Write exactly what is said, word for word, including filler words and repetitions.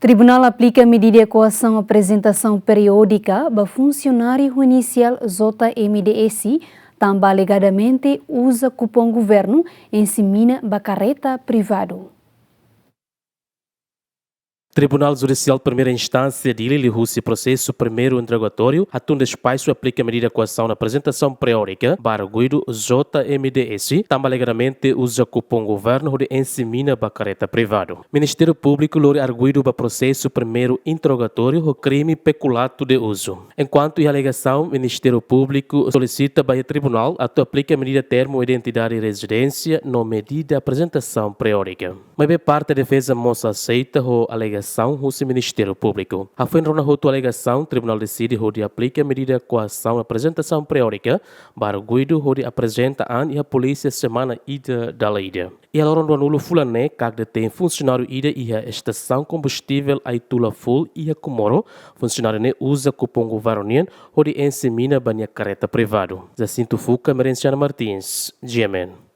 Tribunál aplika medida koasaun aprezentasaun periódika ba funsionáriu ho inisiál J M D S, tanba alegadamente uza kupon governu enxe mina ba karreta privadu. Tribunál Judisiál Primeira Instánsia Dili liuhusi prosesu primeiru interrogatóriu hatun despaxu aplika medida koasaun aprezentasaun periódika ba arguidu J M D S, tanba alegadamente uza kupon governu hodi enxe mina ba karreta privadu. Ministériu Públiku lori arguidu ba prosesu primeiru interrogatóriu ho krime peculatu de uso. Enkuantu iha alegasaun, Ministériu Públiku solisita ba iha tribunál atu aplika medida termu identidade rezidénsia no medida aprezentasaun periódika. Maibé parte defeza mós aseita ho alegasaun husi Ministériu Públiku. Hafoin rona hotu alegasaun, tribunál deside hodi aplika medida koasaun aprezentasaun periódika ba arguidu hodi aprezenta an iha polísia semana ida dala ida. Iha loron ruanulu fulan ne'e, KAK detein funsionáriu ida iha estasaun kombustivel Aitula Full iha Comoro. Funsionáriu ne'e uza kupon governu nian hodi enxe mina ba nia karreta privadu. Jacinto Fuca, Merenciano Martins, G M N.